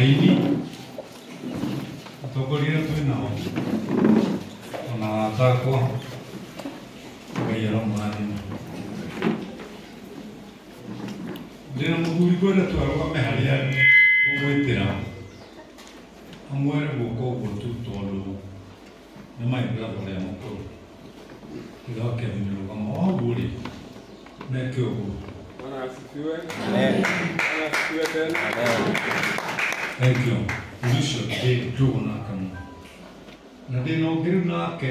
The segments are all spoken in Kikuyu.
Aini atongoria arĩa twĩ nao ona arata akwa, Ngai aromũrathima. Ndĩna mũthuri ngwenda tu arũgame harĩa ngũmwĩtĩra amwere guoko ũguo tu tondũ nĩ my brother ũrĩa mũkũrũ. Ithe wa Kevin rũgama o hau ũrĩ meke ũguo. Bwana asifiwe. Bwana asifiwe tena. Thank you. Ũndũ ũcio ndĩ ndũgũ nake mũno. Na ndĩna ũngĩ rĩu nake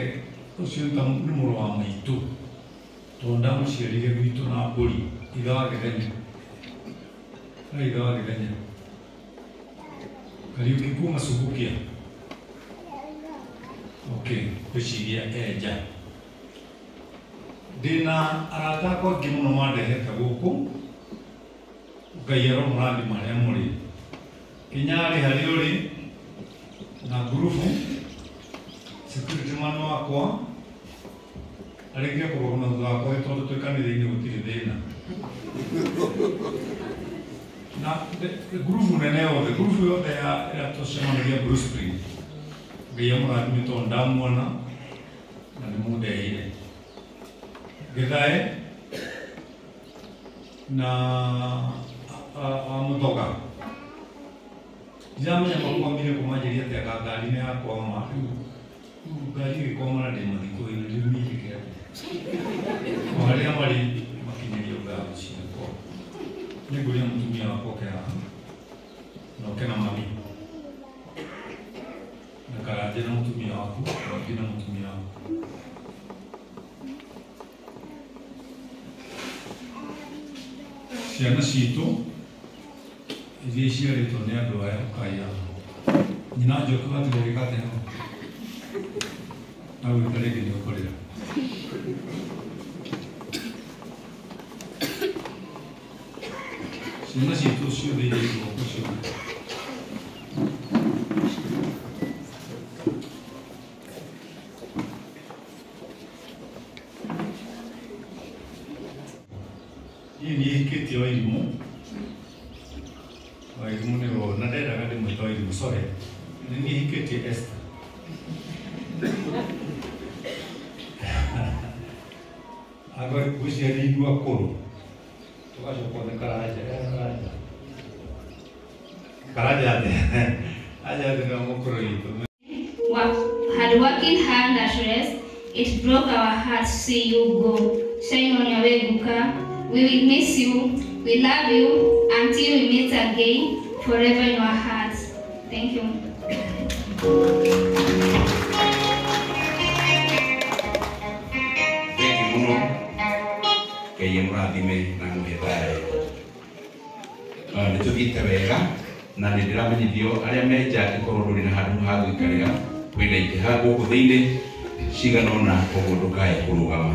ũcio nĩ mũrũ wa maitũ tondũ ndamũciarire gwitũ na mbũri ithe wa Gĩthenya. Na ithe wa Gĩthenya. Kariũki kuma Subukia. Okay, ngwĩciria enja. Ndĩna arata akwa aingĩ mũno mandehete gũkũ. Ngai aromũrathima harĩa mũrĩ. Kinyarĩ harĩa ũrĩ na ngurubu security man wakwa arĩkia kũrũgama thutha wakwa tondũ twĩ kanitha-inĩ gũtirĩ thĩna. Na ngurubu nene yothe, ngurubu yothe ya ĩrĩa tũcemanagia Blue Spring. Ngai amũrathime tondũ ndamuona na nĩ mũndeheire. Gĩthae na wa Mũthoga. Ndiramenya makwamire kũmanjĩria atĩa ka ngari-inĩ yakwama rĩu ngari ĩgĩkwama na ndĩ mathiko-inĩ rĩu niĩ njĩke atĩa? O harĩa marĩ makinyĩrio ngatho ciakwa. Nĩngũria mũtumia wakwa oke haha na oke na mami na Karanja na mũtumia waku na ũngĩ na mũtumia waku. Ciana citũ iria iciarĩtwo nĩ andũ aya ũkai haha. Nyina Njoki watigwo ũgĩka atĩa hau? Agwĩta rĩngĩ nĩ ũkũrĩra. Ciana citũ ciothe iria irĩ gũkũ ciothe. Niĩ nĩ hikĩtie Wairimũ. Wairimũ nĩ we na ndendaga ndĩmwĩte Wairimũ, sorry. Nĩ niĩ hikĩtie Esther. Anga ngwĩciria nĩ ithuĩ akũrũ. Tũgacokwo nĩ Karanja, Karanja. Karanja atĩa? Anja atĩ nĩwe mũkũrũ witũ. Had working hand at rest, it broke our hearts to see you go. Shine on your way, Guka. We will miss you. We love you until we meet again, forever in our hearts. Thank you. Thank you mũno. Ngai amũrathime na amũhe thayũ. Nĩ tũthiĩte wega na nĩ ndĩramenyithio arĩa me nja angĩkorwo ndũrĩ na handũ ha gũikarĩra kwĩna itĩ ha gũkũ thĩinĩ cigana ũna koguo ndũkae kũrũgama.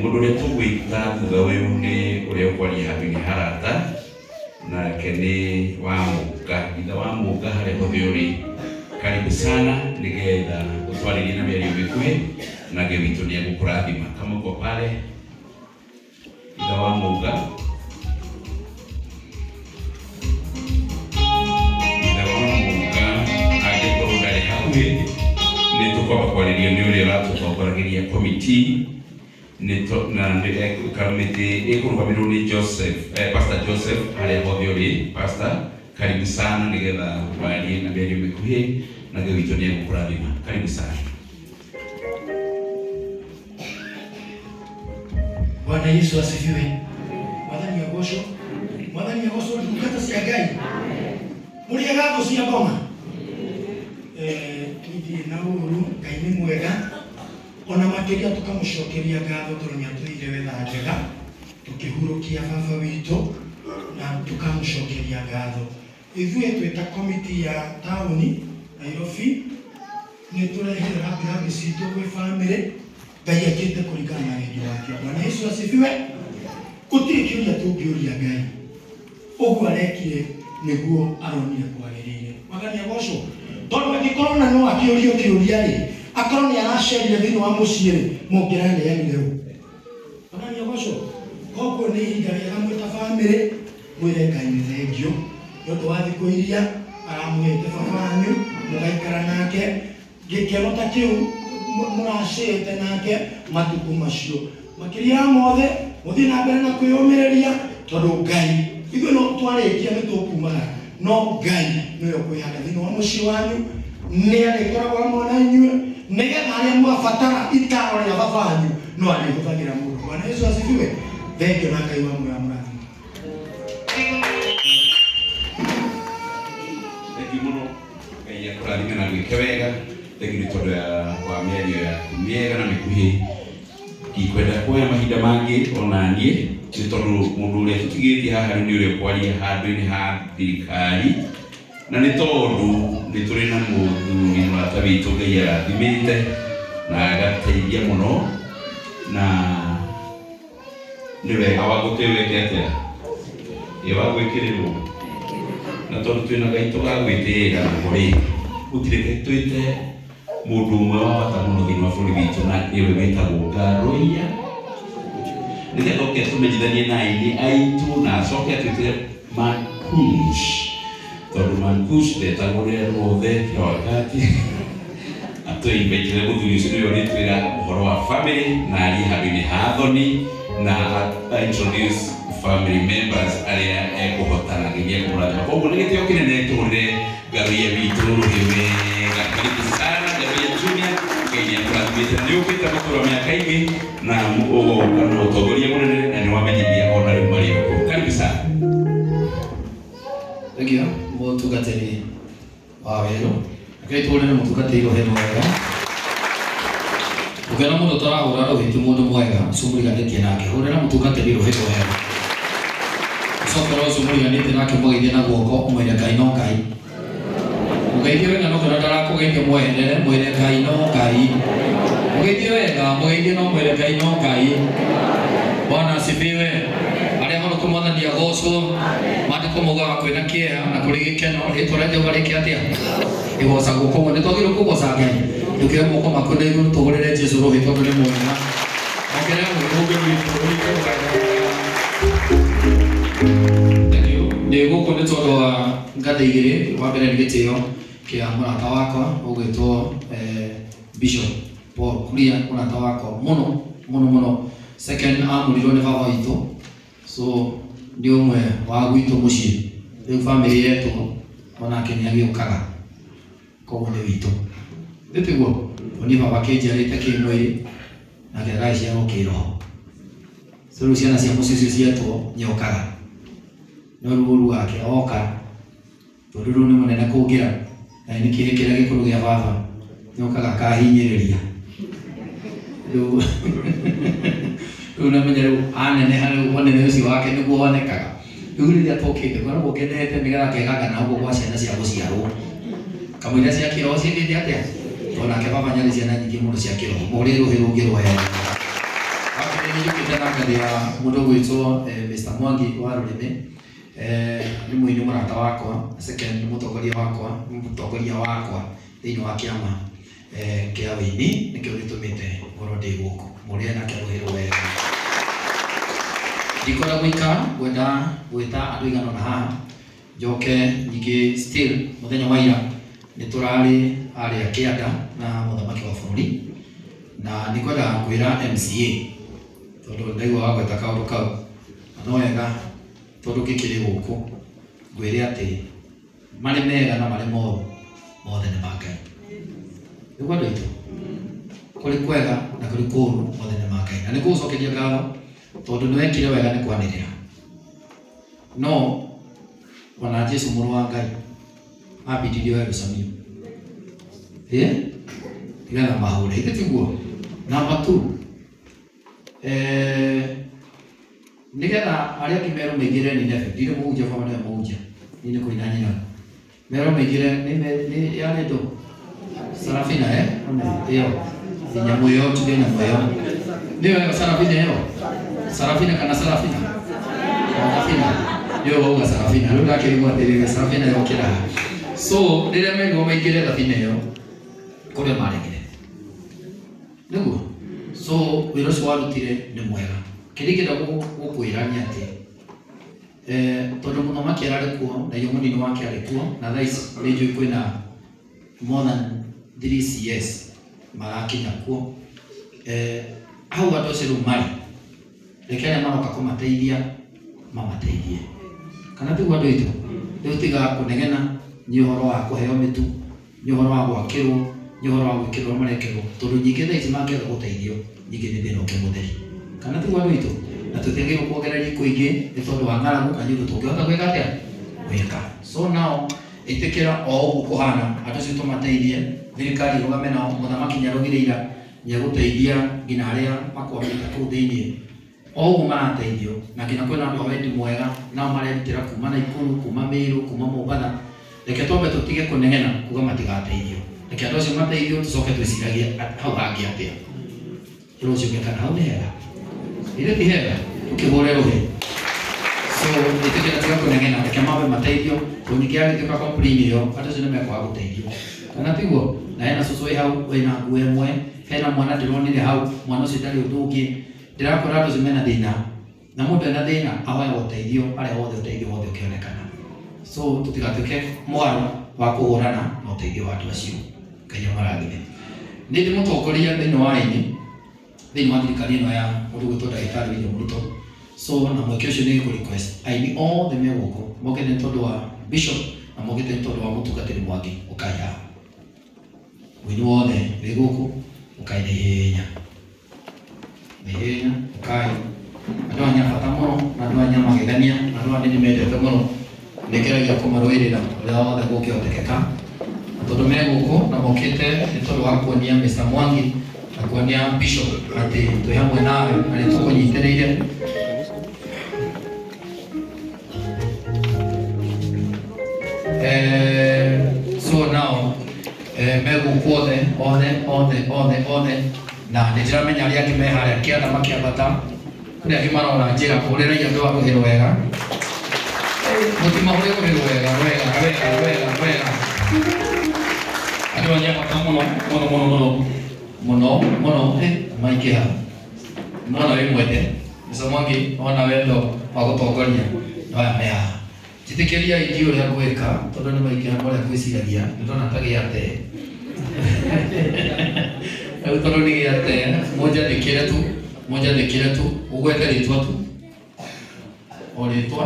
Mũndũ ũrĩa tũgwĩta thutha ũyũ nĩ ũrĩa ũkwaria handũ-inĩ harata nake nĩ wa Mũnga. Ithe wa Mũnga harĩa hothe ũrĩ, karibu sana nĩgetha ũtwarĩrie na mĩario mĩkuhĩ na Ngai witũ nĩ egũkũrathima. Kama uko pale, ithe wa Mũnga. Ithe wa Mũnga angĩkorwo ndarĩ hakuhĩ nĩ tũkwamba kwarĩrio nĩ ũrĩa ũratũtongoragĩria committee na kamĩtĩ ĩkũrũgamĩrĩrwo nĩ Joseph, Pastor Joseph harĩa hothe ũrĩ. Pastor, karibu sana nĩgetha warie na mĩario mĩkuhĩ na Ngai witũ nĩ egũkũrathima. Karibu sana. Bwana Yesu asifiwe. Mwathani agocwo. Mwathani agocwo ndungata cia Ngai. Mũrĩega thũ cia ngoma. Ndirĩ na ũru, Ngai nĩ mwega. Ona makĩria tũkamũcokeria ngatho tondũ nĩ atũheire wetha njega tũkĩhurũkia baba witũ na tũkamũcokeria ngatho. Ithuĩ twĩ ta komiti ya taũni Nairobi nĩ tũrehire rambirambi citũ gwĩ bamĩrĩ. Ngai ekĩte kũringana na wendi wake. Bwana Yesu asifiwe. Gũtirĩ kĩũria tũngĩũria Ngai. Ũguo arekire nĩguo aronire kwagĩrĩire. Mwathani agocwo. Tondũ angĩkorwo na no akĩũrio kĩũria rĩ, akorwo nĩ aracerire thĩinĩ wa mũciĩ rĩ, mũngĩraneanire ũ? Mwathani agocwo. Koguo nĩ ihinda rĩega mwĩ ta bamĩrĩ mwĩre Ngai nĩ thengio nĩ ũndũ wa thikũ iria aramũhete baba wanyu mũgaikara nake gĩkeno ta kĩu mũracĩte nake matukũ macio makĩria ya mothe mũthiĩ na mbere na kwĩyũmĩrĩria tondũ Ngai ithuĩ no twarĩkia nĩ tũkumagara no Ngai nĩwe ũkwĩhanda thĩinĩ wa mũciĩ wanyu nĩ arĩkoragwo hamwe na inyuĩ nĩgetha arĩa mwabatara itaro rĩa baba wanyu no arĩhũthagĩra mũndũ. Bwana Yesu asifiwe. Thengio na Ngai wa muoyo amũrathime. Thengiũ mũno Ngai akũrathime na gwĩke wega. Thengiũ nĩ tondũ wa mĩario yaku mĩega na mĩkuhĩ. Ndikwenda kuoya mahinda mangĩ ona niĩ nĩ tondũ mũndũ ũrĩa tũtigĩtie haha rĩu nĩ ũrĩa ũkwaria handũ-inĩ ha thirikari na nĩ tondũ nĩ tũrĩ na mũthuri mũrata witũ Ngai arathimĩte na agateithia mũno na nĩ wega wa gũtĩwĩke atĩa ĩ wa gwĩkĩrĩrwo na tondũ twĩna gaitũ ga gwĩtĩĩra nako rĩ gũtirĩ twĩte mũndũ ũmwe wa bata mũno thĩinĩ wa bũrũri witũ na nĩwe wĩtagwo Ngaruiya nĩgetha oke atũmenyithanie na aini aitũ na acoke atwĩtĩre Mankush tondũ Mankush ndetagwo rĩrĩa rĩothe kila wakati atũinvaitĩre mũthuri ũcio nĩwe ũrĩtwĩra ũhoro wa family na arie handũ-inĩ ha Anthony na introduce family members arĩa ekũhotana nginya kũmũrathima. Koguo nĩ gĩtĩo kĩnene tũhũrĩre Ngaruiya witũ rũhĩ wega. Karibu sana Ngaruiya Junior, Ngai nĩ akũrathimĩte na nĩ ũkĩte gũtũra mĩaka ingĩ na ũgoka na ũtongoria mũnene na nĩ wamenyithia ona rĩu marĩ o kũu. Karibu sana. Thengio mũtungatĩri wa werũ. Rekei tũhũrĩre mũtungatĩri rũhĩ wega. Ũngĩona mũndũ ũtarahũra rũhĩ ti mũndũ mwega, ũcio mũriganĩtie nake. Hũrĩra mũtungatĩri rũhĩ wega. Ũcoke ũcio mũriganĩtie nake ũmũgeithie na guoko ũmwĩre Ngai no Ngai. Mũgeithie wega no kĩona ndarakũgeithia mweherere mwĩre Ngai no Ngai. Mũgeithie wega mũgeithie no mwĩre Ngai no Ngai. Bwana asifiwe. Arĩa honoku Mwathani agocwo. Maandĩko maugaga kwĩna kĩeha na kũrĩ gĩkeno rĩtwa rĩa Jehova rĩke atĩa rĩgocagwo. Koguo nĩ twagĩrĩirwo kũgoca Ngai. Ndũkĩoe moko maku na igũrũ tũhũrĩre Jesũ rũhĩ tondũ nĩ mwega. Ongerera rũhĩ rũngĩ rwitũ rwitũ wega. Thank you. Ndĩ gũkũ nĩ tondũ wa ngathĩ igĩrĩ. Wa mbere nĩ gĩtĩo kĩa mũrata wakwa ũgwĩtwo Bishop Paul Kuria, mũrata wakwa mũno mũno mũno. Second amũrirwo nĩ baba witũ, so nĩ ũmwe wa gwitũ mũciĩ. Rĩu family yetũ onake nĩ agĩũkaga, koguo nĩ witũ. Nĩ tiguo? Niĩ baba kĩnjiarĩte kĩmwĩrĩ nake agagĩciarwo kĩroho. So rĩu ciana cia mũciĩ ũcio cietwo nĩokaga. No rĩu ũru wake oka tondũ rĩu nĩ mũnene kũngĩra na nĩ kĩrĩ kĩrĩa gĩkũrũ gĩa baba nĩokaga akahinyĩrĩria. Rĩu rĩu namenya rĩu aneneha rĩu ũnene ũcio wake nĩguo wonekaga. Rĩu rĩrĩa tũkĩte ngoragwo ngenete nĩgetha ngeganga na ũguo gwa ciana cia gũciarwo. Kamũira cia kĩroho ciĩkĩte atĩa? Tondũ nake baba nĩarĩ ciana nyingĩ mũno cia kĩroho. Mũhũrĩre rũhĩ rũngĩ rwega. Wa kerĩ nĩ njũkĩte na ngathĩ ya mũndũ ũgwĩtwo Mr. Mwangi wa Rũrĩmĩ. Nĩ mũini mũrata wakwa, second nĩ mũtongoria wakwa thĩinĩ wa kĩama kĩa wĩini, nĩkĩo gĩtũmĩte ngorwo ndĩ gũkũ. Mũrĩe nake rũhĩ rwega. Ndikwenda gũikara, ngwenda gwĩta andũ aigana ũna haha njoke ningĩ still mũthenya wa ira nĩ tũrarĩ harĩa kĩanda na mũthamaki wa bũrũri na nĩ kwenda kwĩra MCA tondũ ndaigua wagweta kaũndũ kau na no wega tondũ ngĩkĩrĩ gũkũ ngwĩre atĩ marĩ mega na marĩ moru mothe nĩ ma Ngai. Nĩguo andũ aitũ kũrĩ kwega na kũrĩ kũũru mothe nĩ ma Ngai na nĩ kũgũcokeria ngatho tondũ nĩ wekire wega nĩ kwanĩrĩra no ona Jesu mũrũ wa Ngai ambitirio Yerusalemu nĩgetha mahũre ithe tiguo. Namba 2 nĩgetha arĩa angĩ merwo maingĩre Nineve, ndirĩ mũhunjia baba nĩwe mũhunjia, niĩ nĩ kũina nyinaga. Merwo maingĩre nĩ yarĩ ndũ Sarafina ĩyo nyamũ ĩyo tuge nyamũ ĩyo nĩyo ĩyo Sarafina ĩyo Sarafina kana Sarafina Sarafina nĩyo wauga Sarafina rĩu ndakĩrigwo atĩrĩrĩ Sarafina yokĩra ha. So rĩrĩa merirwo maingĩre thabina ĩyo kũrĩa maregire nĩguo. So wĩra ũcio warutire nĩ mwega. Kĩrĩa ingĩenda gũkwĩra nĩ atĩ Tondu muthamaki ararĩ kuo na iyo munini wake arĩ kuo na thaa ici nĩ njũĩ kwĩna more than 3 CS marakinya kuo. Hau andũ acio rĩu marĩ reke arĩa maroka kũmateithia mamateithie, kana tiguo andũ aitũ? Rĩu tiga kũnegena nĩ ũhoro wa kũheo mĩtu, nĩ ũhoro wa gwakĩrwo, nĩ ũhoro wa gwĩkĩrwo marekĩrwo, tondũ nyingĩ thaa ici mangĩaga gũteithio nyingĩ nĩ thĩna ũngĩ mũtheri, kana tiguo andũ aitũ? Na tũtiagĩrĩirwo kuongerera iko ingĩ nĩ tondũ wa ng'aragu na nĩ ũndũ tũngĩhota gwĩka atĩa? Gwĩka. So now ĩtĩkĩra o ũguo kũhana, andũ acio tũmateithie, thirikari ĩrũgame nao, mũthamaki nĩaraugire ira nĩegũteithia nginya arĩa makwamĩte kũu thĩiniĩ. O ũguo marateithio na nginya kwĩna andũ a wendi mwega nao marerutĩra kuma Naikuru, kuma Meru, kuma Mombatha. Reke twambe tũtige kũnegena kuga matigateithio, reke andũ acio mateithio tũcoke twĩciragie hau hangĩ atĩa. Rũciũ kana hau nĩ hega, ithe ti hega, tũkĩhũre rũhĩ. So ĩtĩkĩra tiga kũnegena, reke mambe mateithio, tondũ ningĩ agĩtuĩka complain ĩyo andũ acio nĩmekwaga gũteithio, kana tiguo? Na hena cũcũ wĩ hau wĩna nguo ĩmwe, hena mwana ndĩronire hau, mwana ũcio ndarĩ ũndũ ũngĩ. Ndĩrakora andũ acio mena thĩna, na mũndũ ena thĩna ahoyaga ũteithio harĩa hothe ũteithio wothe ũkĩonekana. So tũtigatuĩke mũgarũ wa kũhũrana na ũteithio wa andũ acio. Ngai amarathime. Nĩ ndĩ mũtongoria thĩinĩ wa aini thĩinĩ wa thirikari ĩno ya mũndũ gwĩtwo ndagĩtarĩ William Ruto. So na mweke ũcio nĩ ngũ request aini othe me gũkũ mokĩte nĩ tondũ wa bishop na mokĩte nĩ tondũ wa mũtungatĩri Mwangi, ũkai haha. Mũini wothe wĩ gũkũ ũkai na ihenya, na ihenya ũkai. Andũ aya nĩ a bata mũno na andũ aya nĩ a magegania na andũ aya nĩ ndĩmendete mũno, nĩngeragia kũmarũĩrĩra ũrĩa wothe gũngĩhotekeka. Na tondũ me gũkũ na mokĩte nĩ tondũ wa kuonia Mr. Mwangi na kuonia bishop atĩ twĩ hamwe nawe na nĩ tũkũnyitĩrĩire. So now me gũkũ othe othe othe othe othe, na nĩ ndĩramenya arĩa angĩ me harĩa kĩanda makĩambata, kũrĩ angĩ marora njĩra, hũrĩrai andũ a rũhĩ rwega, mũtimahũre rũhĩ rwega rwega rwega rwega rwega. Andũ aya nĩ a bata mũno mũno mũno mũno mũno mũno, maingĩha mwana wĩ mwende Mr. Mwangi ona wendo wa gũtongoria no aya me haha. Njĩtĩkĩria ingĩ ũrĩa ngwĩka tondũ nĩ maingĩha na ũrĩa ngwĩciragia nĩ ndona ta gĩate. Rĩu tondũ nĩ gĩate, mũnjathĩkĩre tu, mũnjathĩkĩre tu, ũgwete rĩtwa tu, o rĩtwa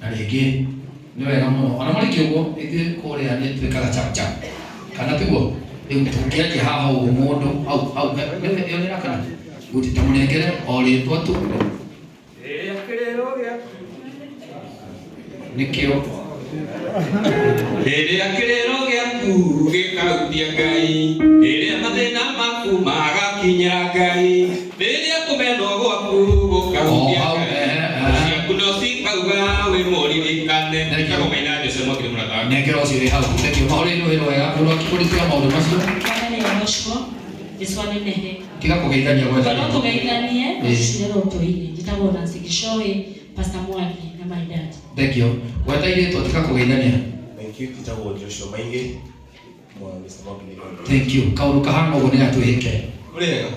na rĩngĩ nĩ wega mũno. Ona mũrĩkia ũguo ithuĩ kũrĩa nĩ twĩkaga chap chap, kana tiguo? Rĩu tũngĩanjia haha ũguo mũndũ hau hau ĩyo nĩ rakana gũtita mũnengere o rĩtwa tu nĩkĩo rĩrĩa kĩrĩro gĩaku gĩkahutia Ngai, rĩrĩa mathĩna maku magakinyĩra Ngai, rĩrĩa kũmenwo gwaku gũkahutia Ngai, ciaku no cikauga wĩ mũririkane. Kagũmaina Jose Mwangi nĩ mũrata wakwa. Nengera ũcio wĩ hau, thengio. Mahũrĩire rũhĩ rwega, mũndũ akĩkũrĩtĩra maũndũ macio. Tiga kũgeithania gwetha. No tũgeithanie, no tũine. Njĩtagwo Nancy Gichohi, Pastor Mwangi na my dad. Thengio. Gwetha irĩtwa, tiga kũgeithania. Thank you. Njĩtagwo Joshua Maingi, mwa Mr. Mwangi nĩ mũndũ. Thank you. Kaũndũ kahana ũguo nĩgatwĩhĩke. Ũrĩega.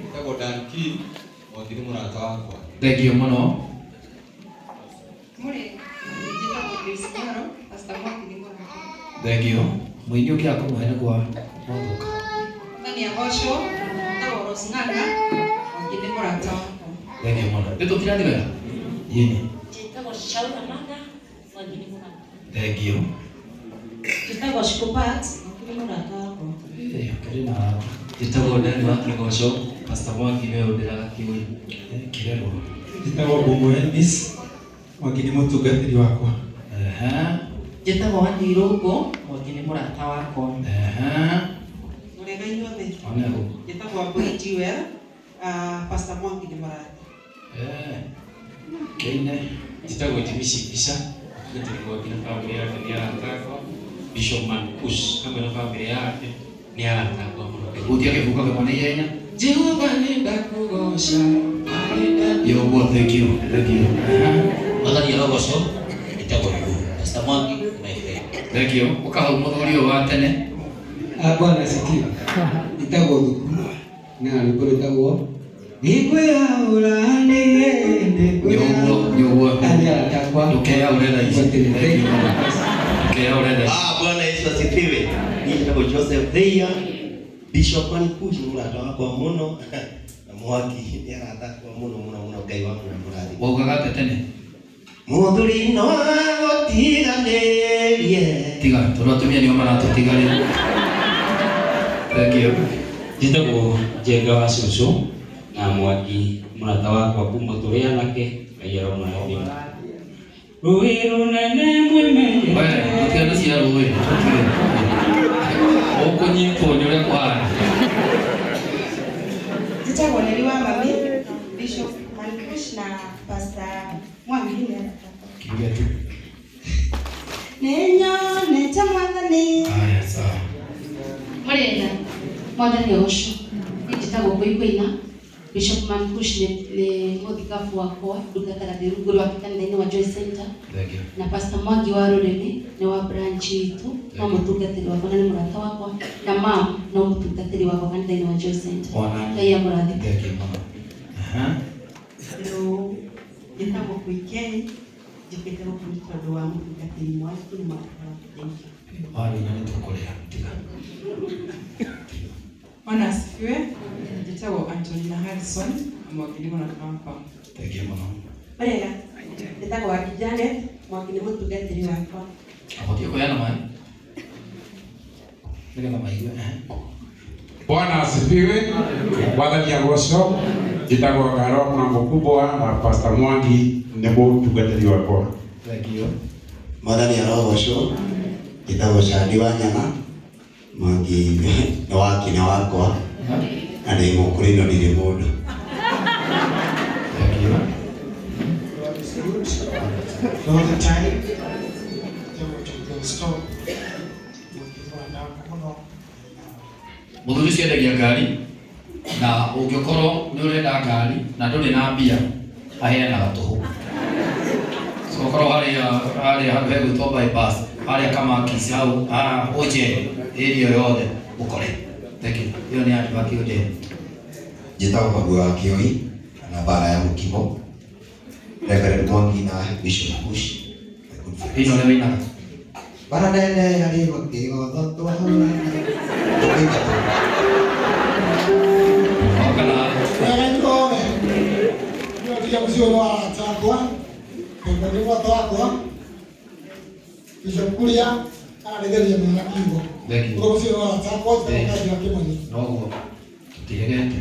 Njĩtagwo Dan Key, Mwangi nĩ mũrata wakwa. Thengio mũno. Mũrĩega. Njĩtagwo Grace Mwaro, Pastor Mwangi nĩ mũrata wakwa. Thengio. Mũini ũngĩ akũmũhe nĩ kwa mwatũka. Mwathani agocwo, njĩtagwo Rose Ng'ang'a, Mwangi nĩ mũrata wakwa. Thengio mũno. Nĩ tũkirathi wega? Yĩni. Njĩtagwo Shaura Manga, Mwangi nĩ mũrata. Thengio. Njĩtagwo Shikopat, Mwangi nĩ mũrata wakwa. Kĩrĩ na arata. Njĩtagwo Dani wa Kĩgoco, Pastor Mwangi nĩwe ũndĩraga kĩũi. Kĩrerwo. Njĩtagwo Mbũngũ Elvis, Mwangi nĩ mũtungatĩri wakwa. Njĩtagwo Andy Irũngũ, Mwangi nĩ mũrata wakwa. Mũrĩega inyuothe. Oneho. Njĩtagwo Wambui Jewel, Pastor Mwangi nĩ mũrata. Kĩine. Njĩtagwo Jimmy Shimbisha, mũtungatĩri Mwangi na bamĩrĩ yake nĩ arata akwa. Bishop Mankush hamwe na bamĩrĩ yake nĩ arata akwa mũno. Hutia kĩbuko kĩmwe na ihenya. Jehova nĩndakũgoca, Yoguo, thank you, thank you. Mwathani arogocwo, njĩtagwo Rugu, Pastor Mwangi my friend. Thank you. Ũka hau mũthuri ũyũ wa tene. Bwana asifiwe. Njĩtagwo Thuku na rwĩmbo rwĩtagwo Bwana Yesu asifiwe. Ni Joseph Theia, Bishop Mankush ni mũrata wakwa mũno na Mwangi nĩ arata akwa mũno mũno mũno Ngai wa mũno mũrathime. Waugaga atĩa tene? Mũthuri no agũtiganĩrie. Tiga, tondũ atumia nĩo maratũtiganĩria. Thank you. Njĩtagwo Njenga wa cũcũ na Mwangi mũrata wakwa kuma tũrĩ anake Ngai aromũrathima. Rũĩ rũnene mwĩmenye. We, tũtigane cia rũĩ, tũtige. Ũkũnyitwo nĩ ũrĩa kũhana. Njĩtagwo Neli wa mami, Bishop Mankush na Pastor Mwangi nĩ arata akwa. Kiuge tu. Nĩnyonete Mwathani. Haya, sawa. Mũrĩega, Mwathani ũcio. Niĩ njĩtagwo Ngũi Bishop Mankush nĩ mũthikabu wakwa ndungataga ndĩ rungu rwake kanitha-inĩ wa Joy Center. Thank you. Na Pastor Mwangi wa Rũrĩmĩ nĩ wa branch itũ, no mũtungatĩri wakwa na nĩ mũrata wakwa, na mam no mũtungatĩri wakwa kanitha-inĩ wa Joy Center. Ngai amũrathime. Thank you mũno. Aha. Hello, njĩtagwo Kuikei, njũkĩte gũkũ nĩ tondũ wa mũtungatĩri Mwangi nĩ mũrata wakwa. Thank you. Wanyina nĩ tũkũrĩa, tiga. Bwana asifiwe. Njĩtagwo Antonina Harrison, Mwangi nĩ mũrata wakwa. Thank you mũno. Mũrĩega, njĩtagwo Wangĩ Janet, Mwangi nĩ mũtungatĩri wakwa. Ahotie kũheana maĩ nĩgetha maigue. Bwana asifiwe. Mwathani agocwo. Njĩtagwo Ngaro na mũkubwa na Pastor Mwangi nĩ mũtungatĩri wakwa. Thank you. Mwathani arogocwo. Njĩtagwo Candi wa Nyama, Mwangi nĩ wakinya wakwa na ndĩ mũkũrũ no ndirĩ mũndũ. Thank you. God is good all the time. Mũthuri ũcio endagia ngari na ũngĩkorwo nĩ ũrenda ngari na ndũrĩ na mbia aheanaga tũhũ. So korwo harĩa handũ hegwĩtwo bypass harĩa Kamakis hau Ũnje area yothe ũkore. Thank you. Ĩyo nĩ advert Ũnje. Njĩtagwo Maguo wa Kĩoi na bara ya Mũkimo. Reverend Mwangi na Bishop Kush. Ĩno nĩ wĩinaga. Bara nene yarĩ makĩgotho twahũrana. Tũkĩingatwo. Wega ithuothe. Nĩũtiga mũciĩ ũyũ wa arata akwa, Ngai nĩ mũrata wakwa. Bishop Kuria aranĩgeria mũno na kiugo. Thank you. Ũguo mũciĩ ũyũ wa arata akwa njĩtagwo Kaji wa Kĩmani. Noguo tũtiregete.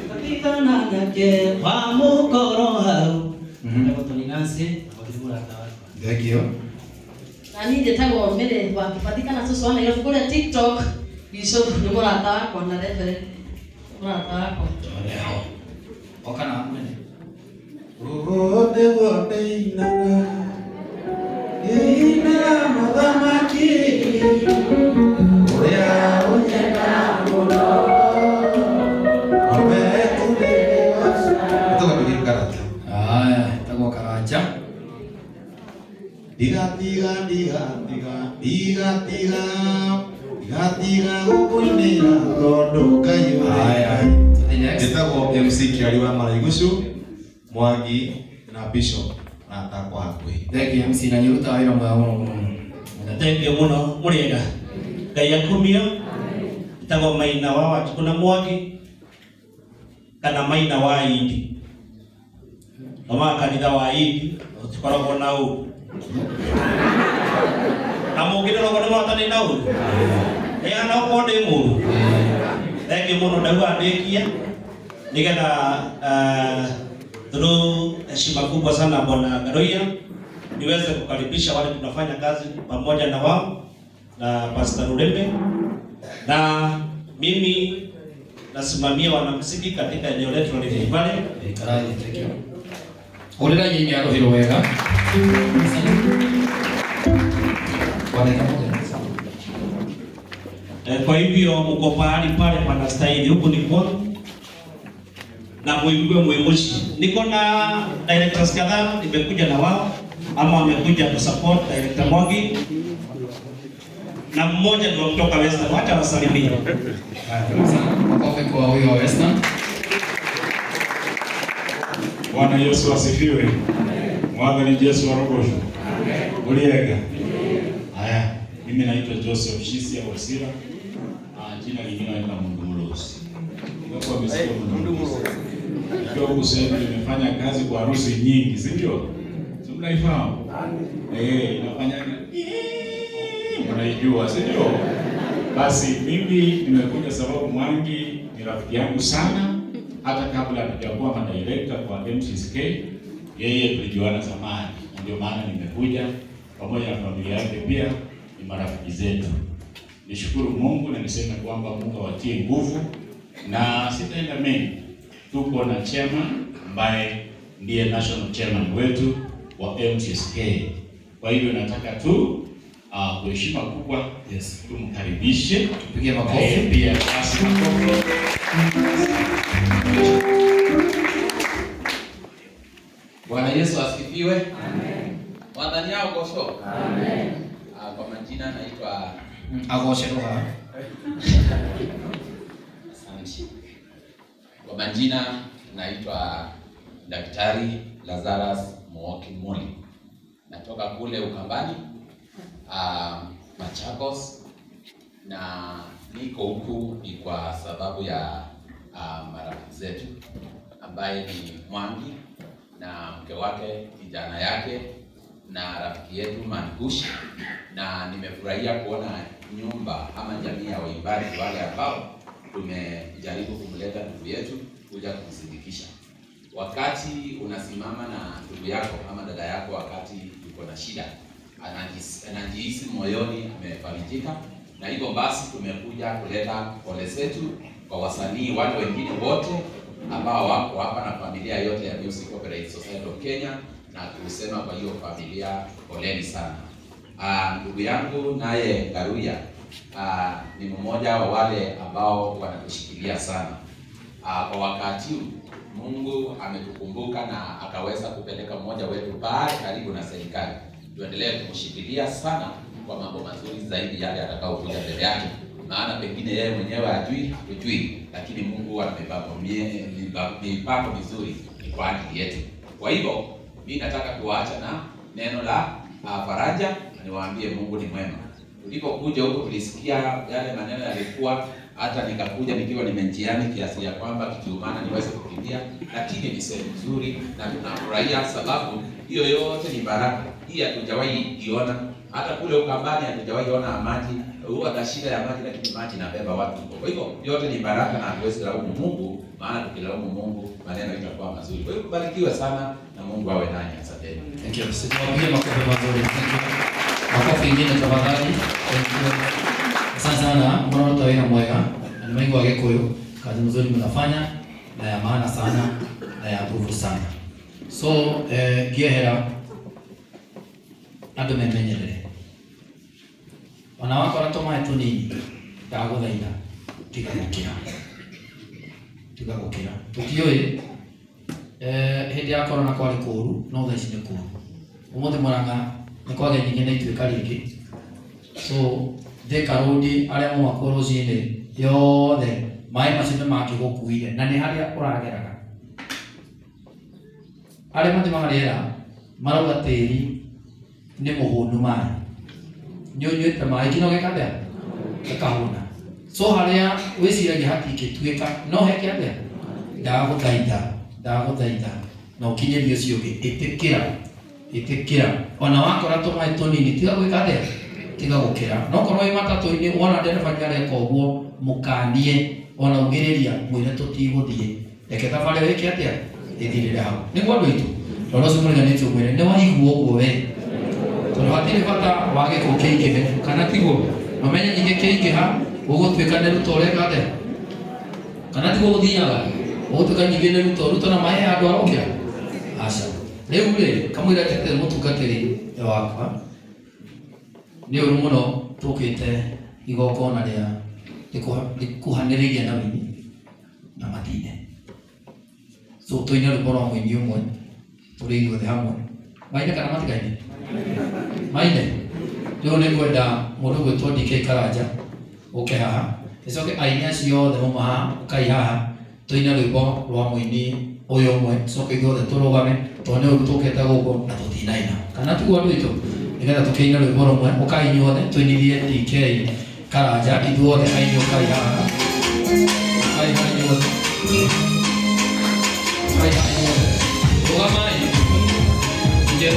Kapitana nake wa mũkoro hau. Njĩtagwo Tony Nancy, Mwangi nĩ mũrata wakwa. Thank you. Na niĩ njĩtagwo Mary wa Kĩbathi kana cũcũ wa Nairobi kũrĩa TikTok. Bishop nĩ mũrata wakwa na Reverend mũrata wakwa. Neho. Oka na mwene. Ũũ nĩguo ndĩinaga, ngĩinĩra mũthamaki ũrĩa ũnyendaga mũno. Njĩtagwo Ndũgĩru Karanja. Haya, njĩtagwo Karanja. Tiga tiga tiga tiga tiga tiga tiga tiga gũkũinĩra tondũ Ngai Haya, Njĩtagwo MC Kĩari wa Maraigucu, Mwangi na Bishop arata akwa hakuhĩ. Thank you MC na nĩũrutaga wĩra mwega mũno mũno. Thank you mũno mũrĩega. Ngai akumio. Njĩtagwo Maina wa Wanjikũ na Mwangi kana Maina wa Indi. Thomaga kanitha wa Indi, tũtikoragwo na ũru. Na mũngĩrora ũguo nĩ mũrata na ũru. Ĩhana ũkorwo ndĩ mũru. Thank you mũno ndauga ndĩkie nĩgetha through heshima kubwa sana Bwana Garoia niweze kukaribisha wale tunafanya kazi pamoja na wao na Pastor Rurembe, na mimi nasimamia wanamuziki katika eneo letu la Rift Valley. Karathi, thank you. Hũrĩra nyinyi arũhĩrwo wega. Kwa dakika moja. Kwa hivyo mko pahali pale panastahili, huku ni kwangu na muigue muimushi. Niko na directors kadhaa nimekuja na wao ama wamekuja kusupport director Mwangi, na mmoja ni kutoka Western. Wacha wasalimie. Makofi kwa huyo wa Western. Bwana Yesu asifiwe. Mwathani Yesu arogocwo. Uliega. Haya, mimi naitwa Joseph Shisia Wasira. Jina lingine naitwa Mungu Mlosi. Kwa msikia Mungu Mlosi. Nikiwa huku sehemu nimefanya kazi kwa harusi nyingi, si ndio? Si mnaifahamu? Inafanya mnaijua, si ndio? Basi mimi nimekuja sababu Mwangi ni rafiki yangu sana, hata kabla hatujakuwa madirector kwa MCSK, yeye tulijuana zamani, na ndio maana nimekuja pamoja na familia yake, pia ni marafiki zetu. Nishukuru Mungu na niseme kwamba Mungu awatie nguvu, na sitaenda mengi. Tuko na chairman ambaye ndiye national chairman wetu wa MCSK. Kwa hivyo nataka tu kwa heshima kubwa, yes, tumkaribishe, tupige makofi pia basi makofi. Bwana Yesu asifiwe. Amen. Mwathani agocwo. Amen. Kwa majina naitwa Agocwo. Asante. Kwa majina naitwa Daktari Lazarus Muoki Muli. Natoka kule Ukambani, Machakos, na niko huku ni kwa sababu ya marafiki zetu ambaye ni Mwangi na mke wake, kijana yake na rafiki yetu Mankush, na nimefurahia kuona nyumba ama jamii ya waimbaji wale ambao tumejaribu kumleta ndugu yetu kuja kumsindikisha. Wakati unasimama na ndugu yako ama dada yako wakati yuko na shida, anajihisi moyoni amefarijika, na hivyo basi tumekuja kuleta pole zetu kwa wasanii wale wengine wote ambao wako hapa na familia yote ya Music Copyright Society of Kenya, na kusema kwa hiyo familia poleni sana. Ndugu yangu naye Ngaruya ni mmoja wa wale ambao wanatushikilia sana. Kwa wakati huu Mungu ametukumbuka na akaweza kupeleka mmoja wetu pale karibu na serikali. Tuendelee kumshikilia sana kwa mambo mazuri zaidi yale atakayokuja mbele yake. Maana pengine yeye mwenyewe hajui, hatujui, lakini Mungu amebeba mipango mizuri ni kwa ajili yetu. Kwa hivyo mimi nataka kuwaacha na neno la faraja na niwaambie Mungu ni mwema. Tulipokuja huko tulisikia yale maneno yalikuwa, hata nikakuja nikiwa nimenjiani kiasi ya kwamba kikiumana niweze kukimbia, lakini ni sehemu nzuri na tunafurahia sababu hiyo yote ni baraka. Hii hatujawahi iona hata kule Ukambani, hatujawahi ona maji, huwa na shida ya maji, lakini maji inabeba watu huko. Kwa hivyo yote ni baraka na hatuwezi kulaumu Mungu, maana tukilaumu Mungu maneno itakuwa mazuri. Kwa hivyo kubarikiwe sana na Mungu awe nanyi. Asanteni. Thank you. Tuwapigie makofi mazuri. Thank you. Makofi ingine tafadhali. Thank you. Asante sana. Mnaona wira mwega. Na nimeigua Gikuyu, kazi mzuri mnafanya na ya maana sana na ya nguvu sana. So ngĩehera andũ memenyerere. Ona wakora tũmaĩ tũnini, ndagũthaitha tiga gũkĩra. Tiga gũkĩra. Tũtiũĩ hĩndĩ ya corona kwarĩ kũũru, no thaa ici nĩ kũũru. Ũmũthĩ Murang'a nĩ kwagĩa nyingĩ na ituĩka rĩngĩ. So Thika Road arĩa mauma kuo rũcinĩ yothe maĩ macio nĩ makĩgũkuire na nĩ harĩa ũrageraga. Arĩa mathimaga rĩera marauga tĩri nĩ mũhũnu maĩ. Nĩ ũnyuĩte maĩ nginya ũgeka atĩa? Ũkahũna. So harĩa wĩciragia hatingĩtuĩka no heke atĩa? Ndagũthaitha, ndagũthaitha na ũkinyĩrie ũcio ũngĩ, ĩtĩkĩra, ĩtĩkĩra. Ona wakora tũmaĩ tũnini tiga gwĩka atĩa? Tiga gũkĩra. No korwo wĩ matatũ-inĩ wona ndereba nĩareka ũguo, mũkanie ona ugĩrĩria mwĩre tũtigũthiĩ. Reke thabarĩ ĩyo ĩke atĩa? Ĩthirĩre hau. Nĩguo andũ aitũ, tondũ ũcio mũriganĩtie ũmwĩre nĩ waigua ũguo we. Tondũ hatirĩ bata wa gĩkuũ kĩingĩhe, kana tiguo? Na ũmenye nyingĩ kĩingĩha ũgũtuĩka nĩ Ruto ũreka atĩa? Kana tiguo gũthiaga? Ũgũtuĩka nyingĩ nĩ Ruto, Ruto na maĩ handũ arokĩra? Aca. Rĩu rĩ, kamũira njĩtĩte mũtungatĩri wakwa, nĩ ũru mũno tũkĩte igongona rĩa rĩkuhanĩrĩirie na wĩini na matinde. So tũine rwĩmbo rwa mũini ũmwe tũrĩ ithuothe hamwe. Maine kana matikaine? Maine. Rĩu nĩ ngwenda mũndũ ũgwĩtwo DK Karanja ũke haha, ĩcoke aini acio othe mauma haha ũkai haha tũine rwĩmbo rwa mũini Ũyũ ũmwe tũcoke ithuothe tũrũgame tondũ nĩ ũru tũkĩte gũkũ na tũtinaina kana tiguo andũ aitũ nĩgetha tũkĩine rwĩmbo rũmwe. Ũkai inyuothe tũinithie DK Karanja ithuothe aini ũkai haha, ũkai haha inyuothe, ũkai haha inyuothe, rũgamai nje.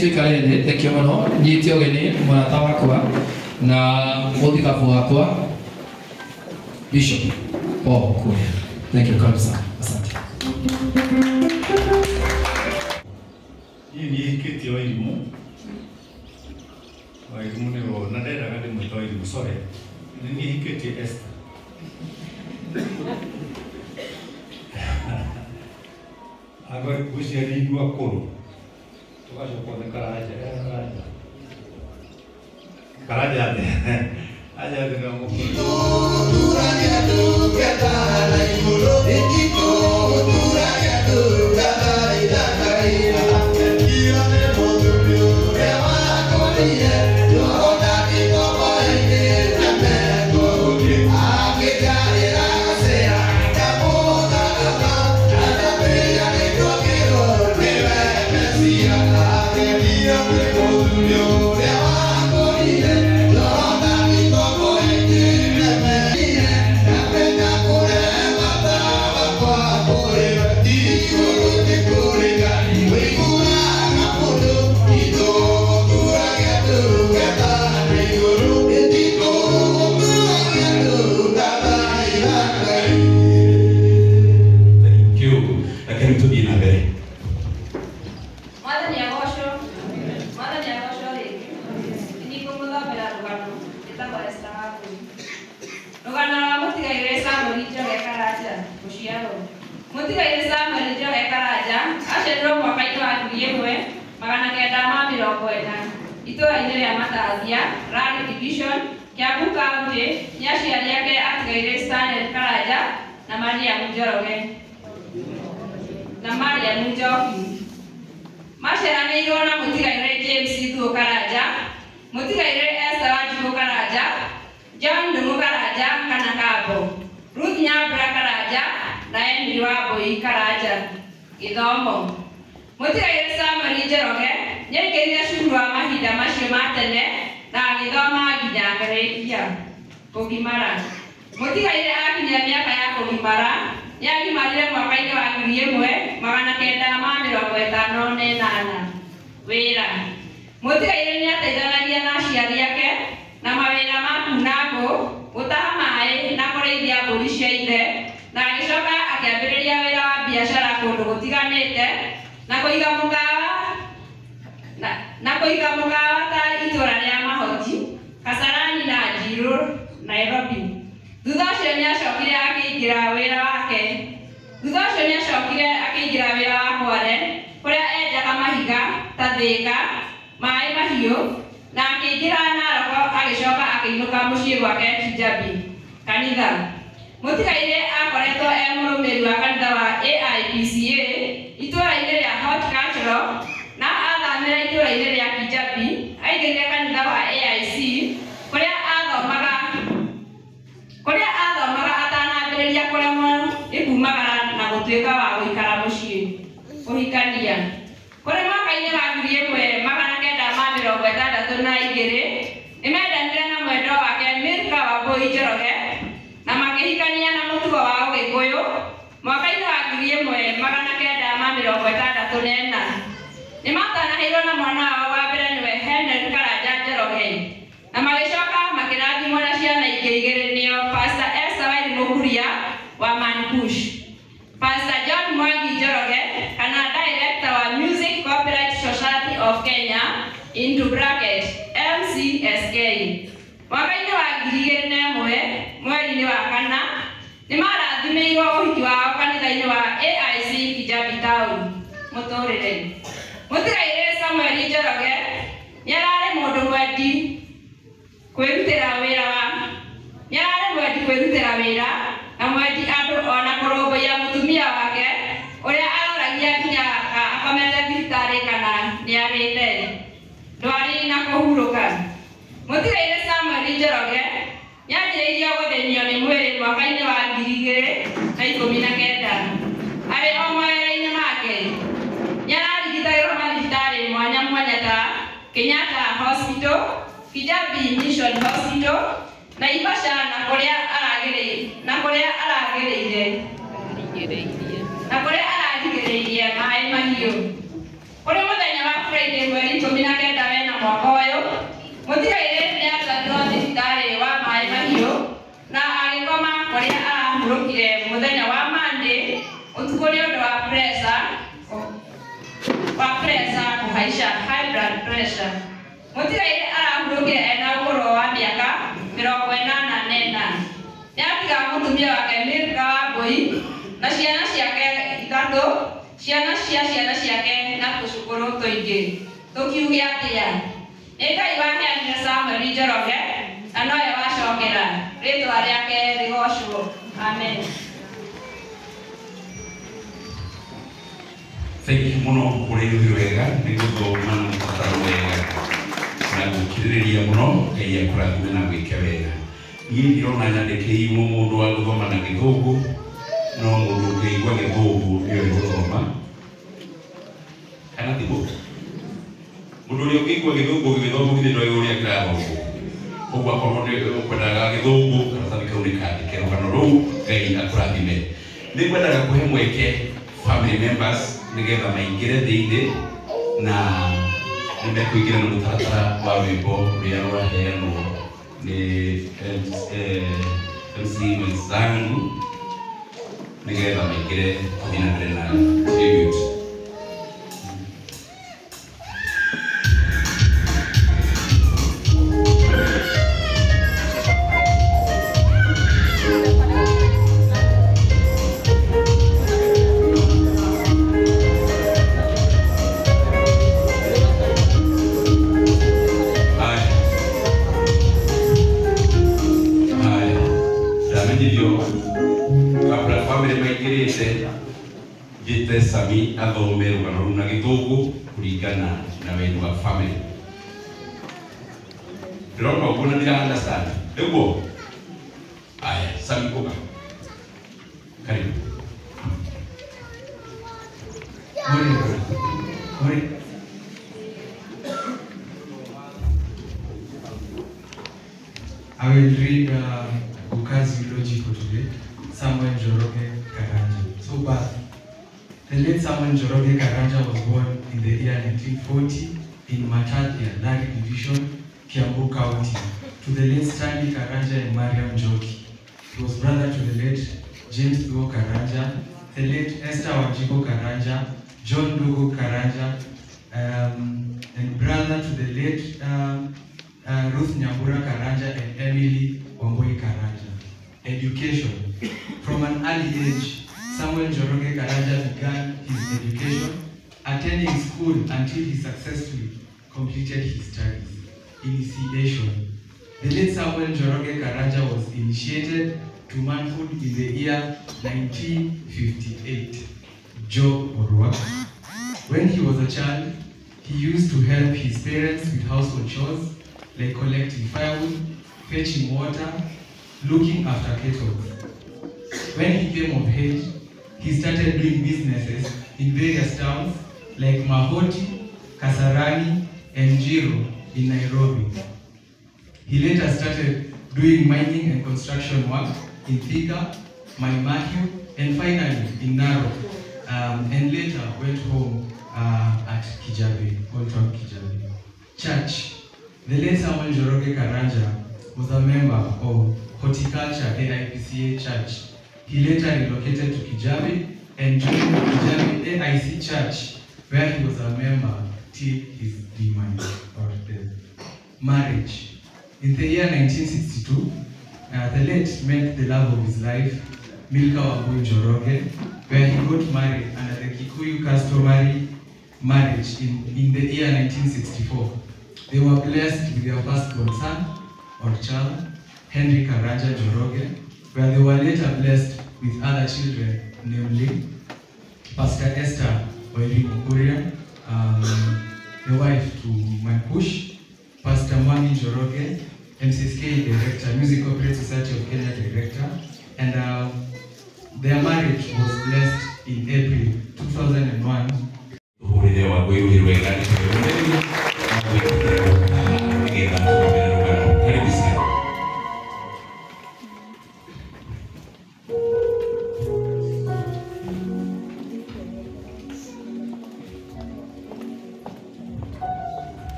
Tuikare thĩ, thengio mũno. Nyite ũgeni mũrata wakwa na mũthikabu wakwa Bishop Paul Kuria. Thank you kabisa. Asante. Niĩ nĩ hĩkĩtie Wairimũ Wairimu nĩ na ndendaga ndĩmwĩta Wairimu, sorry. Nĩ niĩ hikĩtie Esther. Anga ngwĩciria ithuĩ akũrũ tũgacokwo nĩ Karanja, Karanja. Karanja atĩ aja atĩ no mũkũrũ. Thank you. Reke rĩu tũthiĩ na mbere. Mwathani agocwo. Mwathani agocwo rĩngĩ. Nĩ ngũmũthomera rũgano rwĩtagwo Esther Wangui. Rũgano rwa mũtigairĩ Samuel Njoroge Karanja gũciarwo. Mũtigairĩ Samuel Njoroge Karanja aciarirwo mwaka-inĩ wa 1940 itũũra-inĩ rĩa Matathia, Rari Division, Kiambu County. Nĩ aciari ake atigairĩ Stanley Karanja na Mariam Njoroge na Mariam Njoki. Maciaranĩirwo na mũtigairĩ James Thuo Karanja, mũtigairĩ Esther Wanjikũ Karanja, John Ndung'u Karanja kana Kambo, Ruth Nyambura Karanja na Emily Wambui Karanja. Gĩthomo. Mũtigairĩ Samuel Njoroge nĩaingĩrire cukuru wa mahinda macio ma tene na agĩthoma nginya akĩrĩkia kũgimara. Mũtigairĩ akinyia mĩaka ya kũgimara nĩagimarire mwaka-inĩ wa 1958. Wĩra. Mũtigairĩ nĩateithanagia na aciari ake na mawĩra ma kuuna ngũ, gũtaha maĩ na kũrĩithia mbũri cia ithe, na agĩcoka akĩambĩrĩria wĩra wa biacara kũndũ gũtiganĩte na kũiga mũkawa ta itũũra rĩa Mahoti, Kasarani na Njirũ, Nairobi. Thutha ũcio nĩacokire akĩingĩra wĩra wake. Thutha ũcio nĩacokire akĩingĩra wĩra wa Kware kũrĩa enjaga mahiga ta Thĩka, maĩ mahiũ, na akĩingĩra Narok agĩcoka akĩinũka mũciĩ gwake Kijabi. Kanitha. Mũtigairĩ akoretwo e mũrũmĩrĩri wa kanitha wa AIPCA itũũra-inĩ rĩa Horticultural na athamĩra itũũra-inĩ rĩa Kijabi aingĩrire kanitha wa AIC kũrĩa athomaga atanambĩrĩria kũremwo nĩ kumagara na gũtuĩka wa gũikara mũciĩ. Kũhikania. Kũrĩ mwaka-inĩ wa 1962 nĩmendanire na mwendwa wake Milka Wambui Njoroge na makĩhikania na mũtugo wa Ũgĩkũyũ mwaka-inĩ wa 1964. Nĩmatanahĩirwo na mwana wao wa mbere nĩwe Henry Karanja Njoroge na magĩcoka makĩrathimwo na ciana ingĩ igĩrĩ nĩo Pastor Esther Wairimu Kuria wa Mankush, Pastor John Mwangi Njoroge kana Director wa Music Copyright Society of Kenya into bracket MCSK. Mwaka-inĩ wa 2001 mweri-inĩ wa kana nĩmarathimĩirwo ũhiki wao kanitha-inĩ wa AIC Kijabi Town. Mũtũrĩre. Mũtigairĩ Samuel Njoroge nĩararĩ mũndũ mwendi kwĩrutĩra wĩra na mwendi andũ ona kũrũmbũiya mũtumia wake ũrĩa aroragia nginya akomete thibitarĩ kana nĩarĩte ndwari na kũhurũka. Mũtigairĩ Samuel Njoroge nĩanjĩrĩirio gũthĩnio nĩ mwĩrĩ mwaka-inĩ wa 2019 arĩ o mawĩra-inĩ make. Nĩararigitagĩrwo mathibitarĩ mwanya mwanya ta Kenyatta Hospital, Kijabi Mission Hospital, Naivasha na kũrĩa ararigĩrĩirie maĩ mahiũ. Kũrĩ mũthenya wa Friday mweri 19 wena mwaka ũyũ, mũtigairĩ nĩatwarirwo thibitarĩ wa maĩ mahiũ na agĩkoma kũrĩa arahurũkire mũthenya wa Monday ũtukũ nĩ ũndũ wa pressure kũhaica, high blood pressure. Mũtigairĩ arahurũkire Ahurũkire ena ũkũrũ wa mĩaka 84. Nĩatiga mũtumia wake Milka Wambui na ciana ciake ithatũ, ciana cia ciana ciake na tũcũkũrũ tũingĩ. Tũkiuge atĩa? Nĩ Ngai waheanire Samuel Njoroge na nowe wacokera, rĩtwa rĩake rĩgocwo. Amen. Thank you muno kuri rũhiũ wega nĩ gũthoma na mũtaratara wega na gũkirĩrĩria mũno. Ngai akũrathime na gwĩke wega. Niĩ ndirona nyandĩkĩirwo mũndũ wa gũthoma na gĩthũngũ, no mũndũ ũngĩigua gĩthũngũ nĩoĩ gũthoma, kana tiguo? Mũndũ ũrĩa ũngĩigua gĩthũngũ gĩgĩthomwo githĩ ndoĩ ũrĩa kĩrathomwo. Koguo akorwo nĩ ũkwendaga gĩthũngũ, karatathi kau nĩ kandĩke rũgano rũu. Ngai akũrathime. Nĩ ngwendaga kũhe mweke family members nĩgetha maingĩre thĩinĩ na nĩ mekũingĩra na mũtaratara wa rwĩmbo rũrĩa rũraheanwo nĩ MC mwenzangu nĩgetha maingĩre gũthiĩ na mbere na tribute. Haya, ndamenyithio kabla family maingĩrĩte njĩte Sami athome rũgano rũu na gĩthũngũ kũringana na wendi wa family. Ndĩrona ũguo na ndira understand nĩguo. Aya, Sami ũka, karibu. Morning. I will read Guka's eulogy for today, Samuel Njoroge Karanja. So birth. The late Samuel Njoroge Karanja was born in the year 1940 in Matathia, Lari Division, Kiambu County, to the late Stanley Karanja and Mariam Njoki. He was brother to the late James Thuo Karanja, the late Esther Wanjiku Karanja, John Dogo Karanja, and brother to the late Ruth Nyambura Karanja and Emily Wambui Karanja. Education. From an early age, Samuel Njoroge Karanja began his education, attending school until he successfully completed his studies. Initiation. The late Samuel Njoroge Karanja was initiated to manhood in the year 1958. Job or work. When he was a child, he used to help his parents with household chores like collecting firewood, fetching water, looking after cattle. When he came of age, he started doing businesses in various towns like Mahoti, Kasarani, and Njiro in Nairobi. He later started doing mining and construction work in Thika, Maimahiu, and finally in Narok, and later went home at Kijabe, Old Town Kijabe. Church. The late Samuel Njoroge Karanja was a member of Horticulture AIPCA Church. He later relocated to Kijabe and joined Kijabe AIC Church, where he was a member till his demise or death. Marriage. In the year 1962, the late met the love of his life, Milka Wambui Njoroge, where he got married under the Kikuyu customary marriage in the year 1964. They were blessed with their firstborn son or child, Henry Karanja Njoroge, where they were later blessed with other children, namely Pastor Esther Wairimu Kuria, the wife to Mankush, Pastor Mwangi Njoroge, MCSK Director, Music Corporate Society of Kenya Director, and their marriage was blessed in April 2001.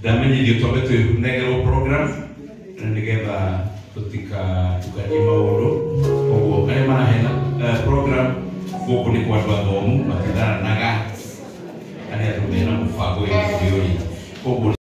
Ndamenyithio twambe twĩnengerwo program na nĩgetha tũtikatukanie maũndũ, koguo arĩa maraheana program gũkũ nĩ kwa andũ athomu matitharanaga arĩa andũ mena mũbango wĩgiĩ ũrĩa koguo